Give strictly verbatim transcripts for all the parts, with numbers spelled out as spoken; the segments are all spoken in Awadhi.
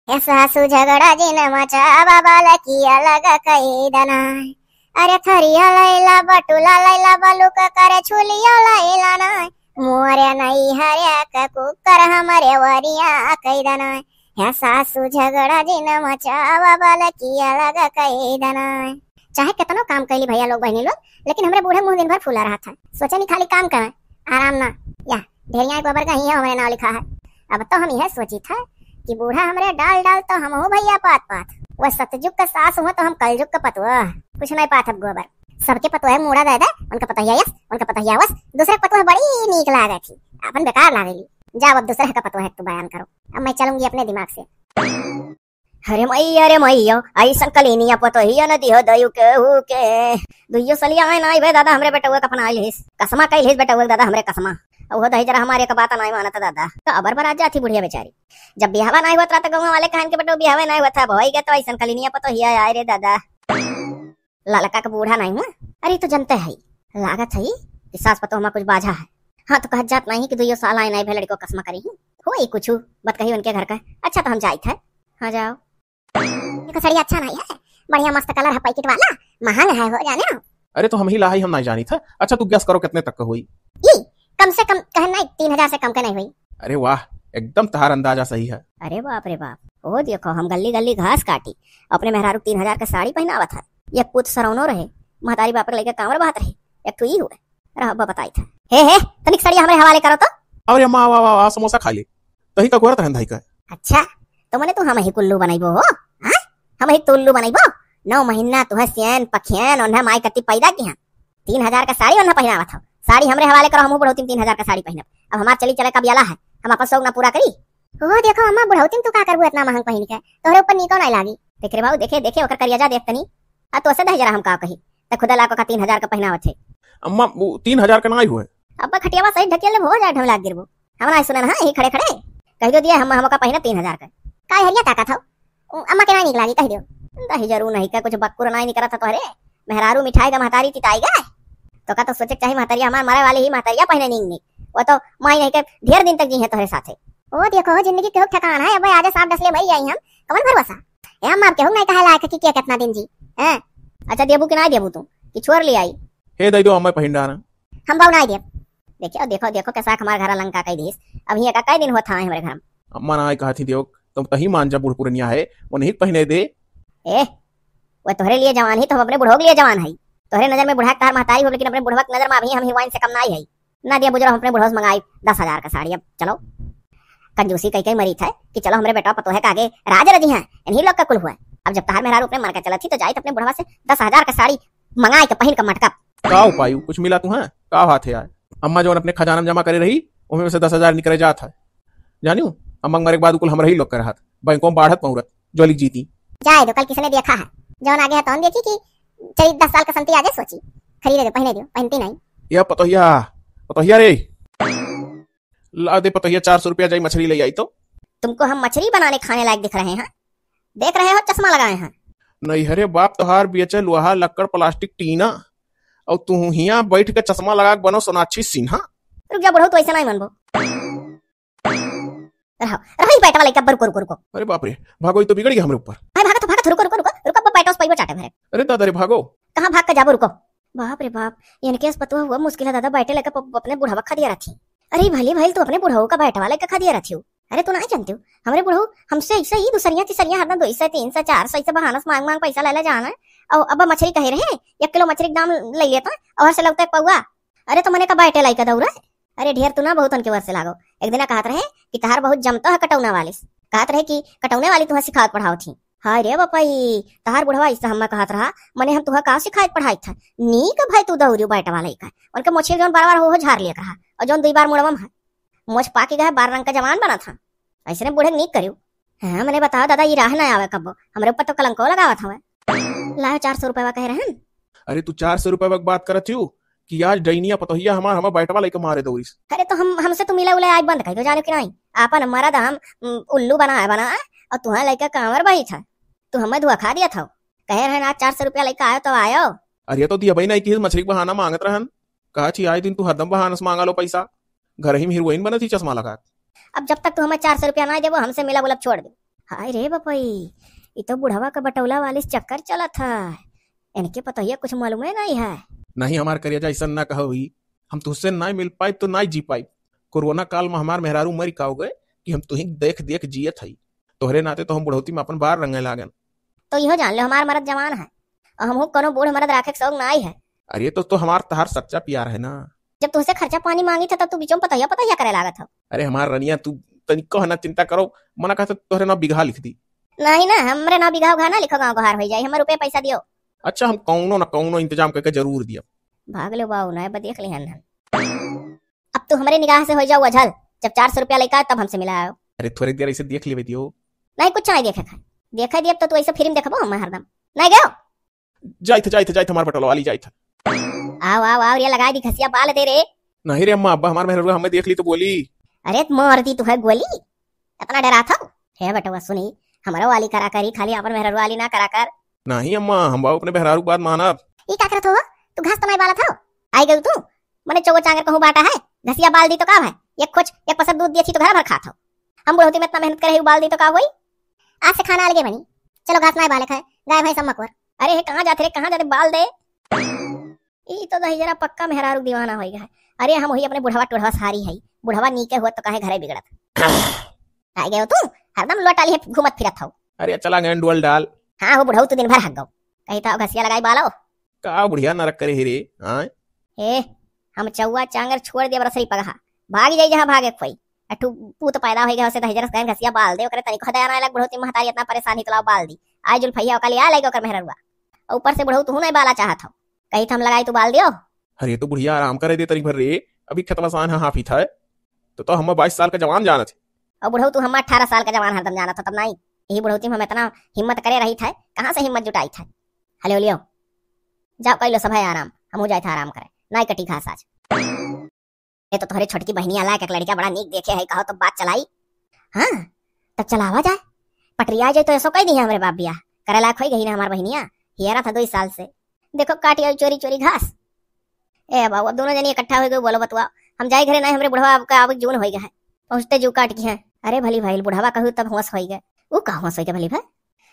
ए सासू झगड़ा जिन मचावा, बालकिया अलग कई दना। अरे थरिया लैला, बटुला लैला, बलुक करे छुलिया लैला ना। मोरे नैहरे के कुकर हमरे वरिया कई दना। हे सासू झगड़ा जिन मचावा, बालकिया अलग कई दना। चाहे केतनो काम कैली भैया लोग, बहनी लोग, लेकिन हमरे बूढ़ा मुँह दिन भर फूला रहत है। सोचे नहीं खाली काम करे, आराम ना। या ढेरिया गोबर का ही है, हमरे नाव लिखा है। अब तो हम यह सोची था कि बूढ़ा हमरे डाल डाल तो हमहू भैया पात पात। वह सतजुग का सास हुआ तो हम कलजुग का पतुआ। कुछ नहीं पात अब गोबर। सबके पतुआ है मूड़ा दे दे, उनका पतोहिया यस, उनका पतोहिया वस, दूसरे के पतुआ बड़ी नीक लागे थी, अपन बेकार लागेली। जाओ अब दूसरे का पतुआ है तू बयान करो, अब मैं चलूंगी अपने दिमाग से। अरे मैया रे मैया, ऐसन कलीनिया पतोहिया न दिहो दयु केहू के। दुइयो सलिया आए ना आइबे दादा, हमरे बेटउआ का अपना आइल हिस। कसमा कइल हिस बेटउआ दादा, हमरे कसमा। अउहो दही जरा हमारे का बात नाई मानत दादा। तो अबर बरात जाती बुढ़िया बेचारी। जब बियाहवा नाई होत रहा तो गौवा वाले कहन के बेटो बियाहवा नाई होत है, भई के तो ऐसन कलीनिया पतोहिया आए रे दादा। ललका के बूढ़ा नाई हुआ। अरे तो जनते है, लागत है कि सास पतोह में कुछ बाझा है। हाँ तो कहत जात नहीं कि दुइयो साल आए नाई भे लड़को कसमा करी ही। होई कुछ बत कही उनके घर का। अच्छा तो हम जाइत है। हाँ जाओ। देखो सड़िया अच्छा नहीं है, बढ़िया मस्त कलर है पैकेट वाला, महंग है हो जाने हो। अरे तो हम ही लाही, हम नहीं जानी था। अच्छा तू गैस करो कितने तक का हुई? ई कम से कम कहन नहीं, तीन हजार से कम के नहीं हुई। अरे वाह, एकदम तहार अंदाजा सही है। अरे बाप रे बाप, ओ देखो हम गली गली घास काटी, अपने मेहरारू तीन हजार का साड़ी पहनावत है। एक पूत सरौनो रहे, महतारी बाप के लेके कांवर बहात रहे, एक ठो ई हुए। रहो बा बताई था। हे हे, तनिक सड़िया हमरे हवाले करो तो। अरे अम्मा, आवा, आवा, आवा, समोसा खा ले। तही का गोरत रहन धाई का। अच्छा, तो मने तू हम ही कुल्लू बनइबो हो? हाँ? हम ही टुल्लू बनइबो? नौ महीना तुहे सियन, पखियन, ओन्हे माई कत्ती पैदा किहन। तीन हजार का साड़ी ओन्हे पहिनावत हो। साड़ी हमरे हवाले करो, हमहू बुढ़ौती में तीन हजार का साड़ी पहिनब। अब हमार चली चले का बियाला है, हम अपन शौक ना पूरा करी। ओ देखो अम्मा, बुढ़ौती में तू का करबू इतना महंग पहिन के? तोहरे ऊपर नीको नहीं लागी। देख रे बाबू, देखे, देखे, ओकर करिया जा देख तनी। आ तो से दही जरा हम का कही, त खुदा लाको का तीन हजार का पहिनावत है। अम्मा, वो तीन हजार का ना आई हुए। अब्बा खटियावा सही ढकेल ले, हो जाए ढम लाग गिरबो। हम ना सुनन, हाँ, यही खड़े खड़े कह दो दिया, हम, हम का पहिना तीन हजार का। का हरिया ताकत हो? उ, अम्मा के ना निक लागी, कह दियो। दही जरूर नहीं का, कुछ बक्कुर ना निकलत है तोहरे। मेहरारू मिठाई का महतारी तिताई गए। तो का तो सोचे के चाही, महतारिया हमार मरे वाली ही महतारिया पहिने नीक नीक। वो तो माई नहीं के ढेर दिन तक जी है तोहरे साथे। ओ देखो, जिंदगी के ठिकाना है, अब आज सांप डसले मर जाई हम, कौन भरोसा? ए अम्मा, अब केहू नहीं कहे लायक कि के कितना दिन जी, हैं? अच्छा, देबू कि ना देबू तू, कि छोड़ ले आई? हे दे दो, अम्मा पहिन डारा। हम बाऊ ना देब। देखियो, देखो, देखो, कैसा हमारे घर लंका कह दीस। अब ये का कई दिन होता है हमारे घर में। अम्मा ना आए कहा थी देव, तुम तही मान जा, बूढ़ पुरनिया है, वो नहीं पहिने दे। ए, वो तोहरे लिए जवान ही, तो हम अपने बुढ़ो के लिए जवान है। तोहरे नजर में बुढ़ा तार महतारी हो, लेकिन अपने बुढ़वा की नजर में अभी हम हीरोइन से कम ना ही है। ना दिया बुजरो, हम अपने बुढ़वा से मंगाई दस हजार का साड़ी। अब चलो, कंजूसी कई कई मरी था कि चलो हमरे बेटा पतोहे का आगे राज रजी हैं, इन्हीं लोग का कुल हुआ है। अब जब तार मेहरारू अपने मर के चलत थी, तो जाई तो अपने बुढ़वा से दस हजार का साड़ी मंगाई के पहिन के मटका। का उपाय, कुछ मिला तुहा? का बात है यार? अम्मा जौन अपने खजाना में जमा करे रही, ओमे से दस हजार निकले जात है। जानियो, अम्मा के मरे के बाद कुल हमरा ही लोग के रहत, बैंकों में बाढ़त पहुरत, जो लिख जीती। जाए दो, कल किसने देखा है? जौन आगे है तौन देखी कि चली दस साल का संती आजे सोची। खरीदे दो, पहने दो, पहनती नहीं। या पतोहिया, पतोहिया रे, ला दे पतोहिया, चार सौ रुपया जाई मछली ले आई तो। तुमको हम मछली बनाने खाने लायक दिख रहे हैं? देख रहे हो चश्मा लगाए हैं। नहीं हरे बाप, तोहार बेचे लोहा, लक्कड़, प्लास्टिक, टीना, और तू हियां बैठ के चश्मा लगा के बनो सोनाक्षी सिन्हा। रुक जा बुढ़ऊ, तू ऐसे नहीं मनबो। रहो, रहो, ई बैठवा लइका, रुको, रुको, रुको। अरे बाप रे, भागो, ई तो बिगड़ गया हमरे ऊपर। भाई भागत हो, भागत हो, रुको, रुको, रुको, रुको, अब बैठवा से पैबो चाटे भरे। अरे दादा रे, भागो। कहाँ भाग के जाबो, रुको। बाप रे बाप, इनके असपतुआ हुआ मुश्किल है दादा, बैठे लइका प-, अपने बुढ़वा खा दिया रखी। अरे भले भले तू अपने बुढ़ऊ का बैठवा लइका खा दिया रखी हो। अरे तू नहीं जानते हो, हमरे बुढ़ऊ हमसे ऐसे ही दूसरिया तीसरिया हरदम दो सौ, तीन सौ, चार सौ ऐसे बहाना से मांग मांग पैसा ले ले जाना है। और अब मछली कहे रहे, एक किलो मछली के दाम ले लेता और से लगता है पौआ। अरे तो मने का बैठे लइका दौरा। अरे ढेर तू ना बहुत उनके वर्ष लागो। एक दिना कहत रहे कि तहार बहुत जमतो है कटौना वाले से। कहत रहे कि कटौने वाली तुहा सिखावत पढ़ावत थी। हाय रे बपई, तहार बुढ़वा इससे हम्मा कहत रहा, मने हम तुहा का सिखाइत पढ़ाइत था? नीक भाई तू दौरियो बैठ वाला का। उनके मोछिल जौन बार बार हो, हो झार लिया कहा, और जौन दुई बार मुड़वम है। मोछ पाकी गए, बार रंग का जवान बना था। ऐसे ने बूढ़े नीक करियो। हाँ, मने बताओ दादा, ये राह ना आवे कब्बो। हमरे ऊपर तो कलंको लगावत हवे। लाओ, चार सौ रुपया कहे रहन। अरे, तू चार सौ रुपया की बात करत हियो कि आज डैनिया पतोहिया हमार, हमार बैठवा लेके मारे दौरिस। अरे, तो हम, हमसे तू मिला उला आज बंद कर दो, जानो कि नहीं? आपन मरद हम, उम, उल्लू बनाए बना, और तुहां लेके कांवर बही था। तू हमें धोखा दिया था। कहे रहन, आज चार सौ रुपया लेके आयो तो आयो। अरे, तो दिया भाई नहीं कि मछली के बहाना मांगत रहन। कहा छी, आए दिन तू हरदम बहाना से मांगा लो पैसा। घर ही में हीरोइन बनत ही चश्मा लगा के। अब जब तक तू हमें चार सौ रुपया ना देबो, हमसे मिला बोलब छोड़ दे। हाय रे बपई, ई तो बुढ़वा के बटौला वाली से चक्कर चलत है। इनके पतोहिया कुछ मालूमे नाहीं है। नहीं, हमार करेजा, ऐसन ना कहो ही। हम तुहसे नाहीं मिल पाइब तो नाहीं जी पाइब। कोरोना काल में हमार मेहरारू मरि का हो गए कि हम तुहीं देख देख जियत हई। तोहरे नाते तो हम बुढ़ौती में अपन बार रंगे लागन। तो इहो जान लो, हमार मरद जवान है और हमहू कोनो बूढ़ मरद राखे के शौक नाहीं है। अरे तो, तो हमार तहार सच्चा प्यार है ना। जब तुहसे खर्चा पानी मांगी था तब तू बीचों में पतोहिया पतोहिया करे लागत हो। अरे हमार रनिया, तू तनिको है ना चिंता करो, मना कहत तोहरे नाव बिगहा लिख दी। नहीं ना, हमरे नाव बिगहा उगहा ना लिखो, गाँव गोहार होइ जाई, हमें रुपये पैसा दियो। अच्छा, हम कौनो ना कौनो इंतजाम करके जरूर दियो। भाग लो बाऊ, ना अब देख लिहन हम। अब तू हमरे निगाह से होइ जाओ अझल, जब चार सौ रुपया लेकर तब हमसे मिला आओ। अरे थोड़ी देर ऐसे देख लेवे दियो। नहीं, कुछ नहीं देखे खाए, देखे दिए तो तू ऐसे फिल्म देखबो हम हरदम। नहीं गयो। जाइत, जाइत, जाइत, हमार बटोला वाली जाइत। आओ, आओ, आओ रे, लगाई दी घसिया बाल दे रे। नहीं रे अम्मा, अब्बा हमार मेहररुआ हमें देख ली तो बोली। अरे मार दी तू है गोली, इतना डरात हो? हे बटवा सुनी, हमरो वाली करा करी, खाली अपन मेहररुआ वाली ना करा कर। नहीं अम्मा, हम बाबू अपने मेहरारू के बात मानब। ई का करत हो? तू घास तो नहीं बालत हो? आई गई तू, मने चौगो चांगर कहूँ बाटा है, घसिया बाल दी तो का भाई? एक खोच, एक पसर दूध दिए थी तो घर भर खात हो। हम बुढ़ौती में इतना मेहनत करे ही, बाल दी तो का होई? आज से खाना अलगे बनी। चलो घास ना बाले खाए, गाय भैंस अम्मा कोर। अरे हे, कहाँ जाते रे, कहाँ जाते, बाल दे। ई तो दही जरा पक्का मेहरारू दीवाना होई गया है। अरे हम वही अपने बुढ़वा टुढ़वा सारी है, बुढ़वा नीके हुआ तो काहे घरे बिगड़त। आ गए हो तू, हरदम लोटा लिए घूमत फिरत हो। अरे चला गए डोल डाल। हाँ हो बुढ़ऊ, तू दिन भर हक गो, कही था घसिया लगाई बालो। का बुढ़िया नरक करे ही रे, हाँ? ए, हम चौवा चांगर छोड़ दिया रसरी पगहा, भाग जाई जहाँ भागे खोई। अठू पूत पैदा होई गए, उसे दहिजरस गए घसिया बाल दे, ओकरे तनिको दया ना लग, बुढ़ौती महतारी इतना परेशान ही तलाव बाल दी। आए जुल्फैया ओका लिया लेके ओकर मेहररुआ। और ऊपर से बुढ़ऊ तू नहीं बाला चाहत हो, कही तो हम लगाई तू बाल दियो। अरे तो बुढ़िया आराम करे दे तनिक भर रे, अभी खेतवा सान है हाफी था, तो, तो हम बाईस साल का जवान जानत है। और बुढ़ऊ तू हम अठारह साल का जवान हरदम जानत हो, तब नहीं। यही बुढ़ौती में हम इतना हिम्मत करे रही था, कहाँ से हिम्मत जुटाई था? हलो लियो, जाओ कई लो सब है आराम, हम हो जाए था आराम करे, नाई कटी घास आज। ये तो तोहरे छोटकी बहनिया लायक एक लड़का बड़ा नीक देखे है, कहो तो बात चलाई। हाँ, तब चलावा जाए, पटरिया जाए तो ऐसो कह दी है हमरे बाप बिया, करे लायक होई गई ना हमार बहनिया, हियरा था दो साल से। देखो काट आई चोरी चोरी घास। ए बाबू, अब दोनों जनी इकट्ठा हो गए, बोलो बतुआ, हम जाए घरे नहीं, हमरे बुढ़वा आपका आवक जून हो गया है, पहुँचते जू काट की है। अरे भली भाई, बुढ़वा कहू तब होश हो गए। ऊ का होश हो गए भली भाई?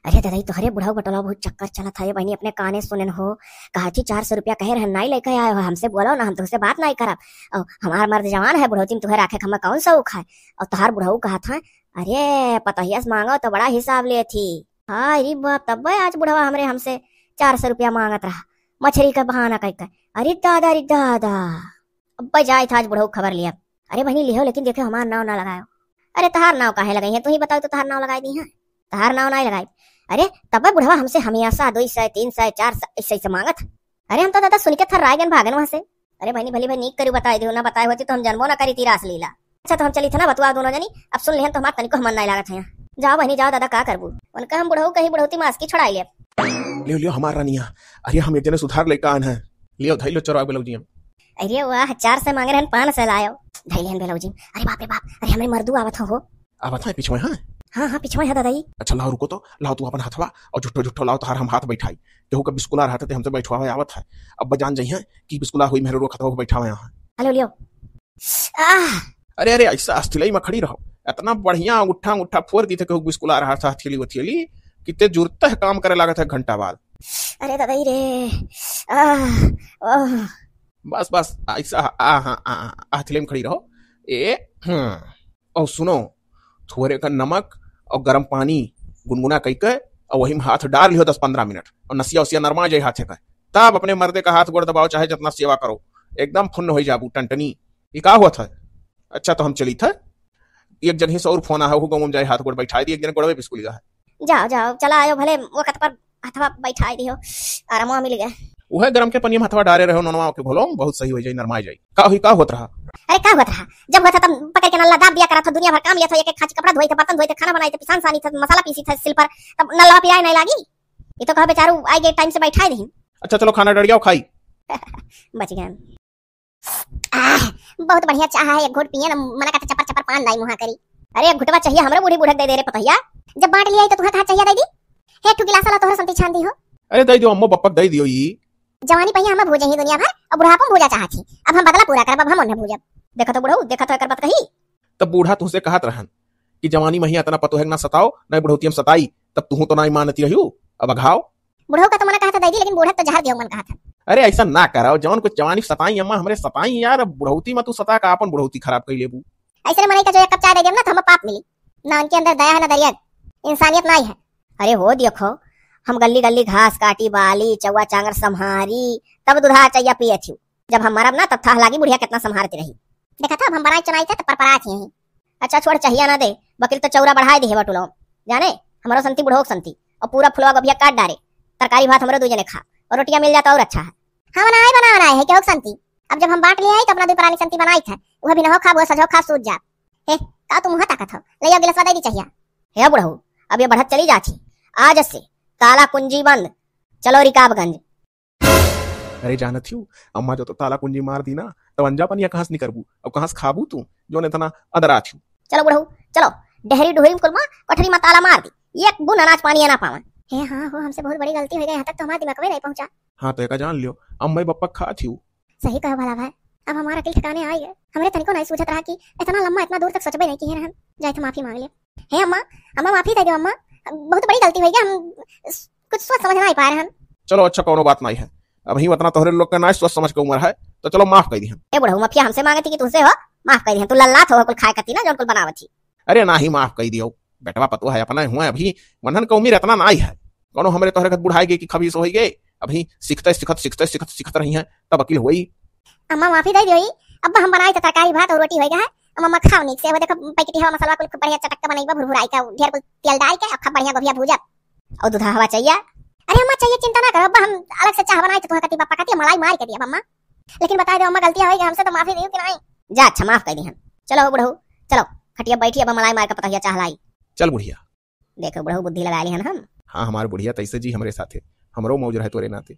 अरे दादा, ई तोहरे बुढ़ऊ बटोला बहुत चक्कर चलत है, ये बहनी अपने काने सुनेन हो। कहा थी चार सौ रुपया कहे रहन, नाई लेके आए हो, हमसे बोलो ना, हम तुमसे बात नाई करब। और हमार मर्द जवान है, बुढ़ौती में तुहे राखे के हमें कौन शौक है? और तोहार बुढ़ऊ कहा था, अरे पतोहिया से मांगो तो बड़ा हिसाब ले थी। हाँ रे बाप, तब आज बुढ़वा हमरे हमसे चार सौ रुपया मांगत रहा, मछरी का बहाना कह के। अरे दादा, अरे दादा, अब जाए था आज बुढ़ऊ खबर लिया। अरे बहनी लिहो, लेकिन देखे हमार नाव ना लगायो। अरे तहार नाव काहे लगाई है, तू ही बताओ तो तहार नाव लगाई दी है। तहार नाव नाहीं लगाई। अरे तब बुढ़वा हमसे हमेशा दो सौ, तीन सौ, चार सौ ऐसे ऐसे मांगत। अरे हम तो दादा सुन के थर्राए गन भागन वहाँ से। अरे बहनी भली भाई नीक करू बताई दियो, ना बताए होती तो हम जनबो ना करी ती रास लीला। अच्छा तो हम चली थे ना बतुआ दोनों जनी, अब सुन लेहन तो हमार तनिको मन नाहीं लागत है यहाँ। जाओ बहनी जाओ दादा, का करबू? उनका हम बुढ़ऊ कहीं बुढ़ौती मास की छोड़ाई ले। लियो लियो हमार रानिया, अरे हम एक जने सुधार लेके आन है। लियो धई लो चोरवा ब्लाउज जी हम। अरे वाह, चार सौ मांगे रहन, पाँच सौ लायो। धई लेहन ब्लाउज जी। अरे बाप रे बाप, अरे हमरे मर्दू आवत हो, हो। आवत है पिछवे, हाँ? हाँ, हाँ, पिछवे है दादा जी। अच्छा लाओ रुको तो, लाओ तू अपन हथवा और झुट्ठो झुट्ठो लाओ तहार हम हाथ बैठाई। केहू का बिस्कुला रहते ते हमसे बैठवावे आवत है। अब जान जाई है कि बिस्कुला हुई मेहररुआ खतवा को बैठावे यहाँ। हेलो लियो। आह! अरे, अरे, ऐसा हथिलई में खड़ी रहो। इतना बढ़िया अंगूठा, अंगूठा फोर दी थे, केहू बिस्कुला रहा था हथेली वथेली, कितने जुरते है काम करे लागत है घंटा बाद। अरे दादा ही रे। आह, आह। बस, बस, ऐसा, आ, हाँ, आ, आ, हथेली में खड़ी रहो। ए, हम्म। और सुनो, थोड़े का नमक और गरम पानी गुनगुना कई के और वही में हाथ डाल लियो दस पन्द्रह मिनट और नसिया उसिया नरमा जाए हाथे का। तब अपने मर्दे का हाथ गोड़ दबाओ, चाहे जितना सेवा करो, एकदम फुन्न हो जाबू टनटनी। ई का हुआ था? अच्छा, तो हम चली था। एक जन ही से और फोन आया हो, गाँव में जाए, हाथ गोड़ बैठाई दी, एक जन गोड़वे बिस्कुलिया है। जाओ, जाओ, चला आयो, भले वक्त पर हथवा बैठाई दियो, आरामवा मिल गए। वह गरम के पनिया में हथवा डारे रहो, ननवा के घोलो, बहुत सही हो जाई, नरमाई जाई। का हुई, का होत रहा? अरे, का होत रहा? जब होत तब पकड़ के नल्ला दाब दिया करा था, दुनिया भर काम लिया था, एक एक खांची कपड़ा धोई थे, बर्तन धोई थे, खाना बनाई थे, पिसान सानी थे, मसाला पीसी थे सिल पर, तब नल्ला पिराए नहीं लागी। ये तो कहो बेचारू आई गए टाइम से बैठाई नहीं। अच्छा, चलो खाना डरियाओ, खाई। बच गए। आह, बहुत बढ़िया चाह है, एक घूंट पिए न, मना करता चपर चपर पान लाई मुहा करी। अरे, एक घुटवा चाहिए हमरे बूढ़ी बूढ़क दे दे रे पतोहिया। जब बांट लिया ही तो तुहे कहा चाहिए दे दी? हे, एक ठो गिलास वाला तोहरे संती छान दी हो। अरे, दे दियो अम्मा, बप्पक दे दियो ई। जवानी पहिया हमें भूजे ही दुनिया भर, और बुढ़ापा में भूजा चाहत ही। अब हम बदला पूरा करब, अब हम उन्हें भूजब। देखा तो बुढ़ऊ, देखा तो एकर बात कही। तब बूढ़ा तुहसे कहत रहन कि जवानी मँ ही अतना पतोहे क ना सताओ, ना बुढ़ौती मँ सताई, तब तुहूँ तो ना मानती रहियो। अब अघाओ। बुढ़ऊ का तो मना कहा था दे दी, लेकिन बूढ़ा तो जहर दियो मन कहा था। अरे ऐसा ना कराओ, जवन कुछ जवानी सताई अम्मा हमरे सताई यार, अब बुढ़ौती मँ तू सता का आपन बुढ़ौती खराब कइ लेबू। ऐसे मनई का जो एक कप चाय दे देम ना तो हमें पाप मिली, ना उनके अंदर दया है ना दरिया, इंसानियत ना ही है। अरे हो देखो, हम गली गली घास काटी, बाली चौवा चांगर सम्हारी, तब दुधा चैया पिए थी। जब हम मरब ना तब थाह लागी बुढ़िया कितना सम्हारती रही। देखा था, अब हम बनाई चुनाई थे तो परपरात ही हैं। अच्छा छोड़, चहिया ना दे, बकिल तो चौरा बढ़ाए दे बटुलो। जाने, हमरो संती बुढ़ोक संती, और पूरा फुलवा गोभिया काट डारे। तरकारी भात हमरो दू जने खा, और रोटियां मिल जाता और अच्छा है। हाँ बनाए, बना बनाए है, क्या होक संती? अब जब हम बांट लिया है तो अपना दू परानी संती बनाई था, वह भी न हो खा, वो सजो खा, सूत जा। हे, का तू मुँह ताकत हो? ले आओ गिलासवा दे दी चहिया। हे बुढ़ऊ, अब ये बढ़त चली जाती, आज से ताला कुंजी बंद। चलो रिकाबगंज। अरे जानत हियो, अम्मा जो तो ताला कुंजी मार दी ना, तब अंजा पनिया कहाँ से निकरबू? अब कहाँ से खाबू तू, जोन इतना अदरात हियो? चलो बुढ़ऊ, चलो, डहरी डुहरी कुल मा कोठरी मा ताला मार दी, एक बूंद अनाज पानी ना पावा। हे हाँ हो, हमसे बहुत बड़ी गलती हो गई, यहाँ तक तो हमारा दिमाग में नहीं पहुँचा। हाँ तो एका जान लियो, अम्मा बप्पा खात हियो। सही कहो भला भाई, अब हमारा अकिल ठिकाने आई है। हमरे तनिको नहीं सूझत रहा कि इतना लम्बा, इतना दूर तक सोचबे नहीं किहे रहन। जाए तो माफी मांग ले। हे अम्मा, अम्मा माफी दे दो अम्मा, बहुत बड़ी गलती हो गई, हम कुछ सोच समझ ना पाए रहन। चलो अच्छा, कौनो बात नहीं है, अबही उतना तोहरे लोग का ना सोच समझ के उम्र है, तो चलो माफ कइ दिहन। ए बुढ़ऊ, माफिया हमसे मांगत ही कि तुमसे हो, माफ कइ दिहन। तू लल्लात हो कुल खाए कती ना, जौन कुल बनावत ही। अरे नाही, माफ कइ दियो, बेटवा पतोह है अपना हुआ, अभी वन्हन का उम्र इतना ना आई है, कौनो हमरे तोहरे घर बुढ़ाए गए कि खबीस होई गए, अभी सीखते सीखत, सीखते सीखत, सीखत रही हैं, तब अकिल होई। अम्मा माफी दे दियो, अब हम बनाई तो तरकारी भात और रोटी होई गया है। अम्मा खाओ नीक से, वो देखो पैकेटी हवा मसाला कुल बढ़िया चटक के बनई बा, भुरभुराई का ढेर कुल तेल डाल के, अब खूब बढ़िया गोभिया भूजब। और दूधा हवा चाहिए? अरे अम्मा चाहिए, चिंता ना करो, अब हम अलग से चाह बनाई तो तुम्हें कती पापा कती मलाई मार के दिया अम्मा। लेकिन बता दो अम्मा, गलतियां होई गई हमसे, तो माफी दियो कि नहीं? जा अच्छा, माफ कइ दिहन। चलो हो बुढ़ऊ, चलो खटिया बैठी, अब मलाई मार के पतोहिया चाह लाई। चल बुढ़िया। देखो बुढ़ऊ, बुद्धि लगा लिहन हम। हाँ हमार बुढ़िया, तैसे जी हमरे साथे, हमरो मौज रहे तोरे नाते।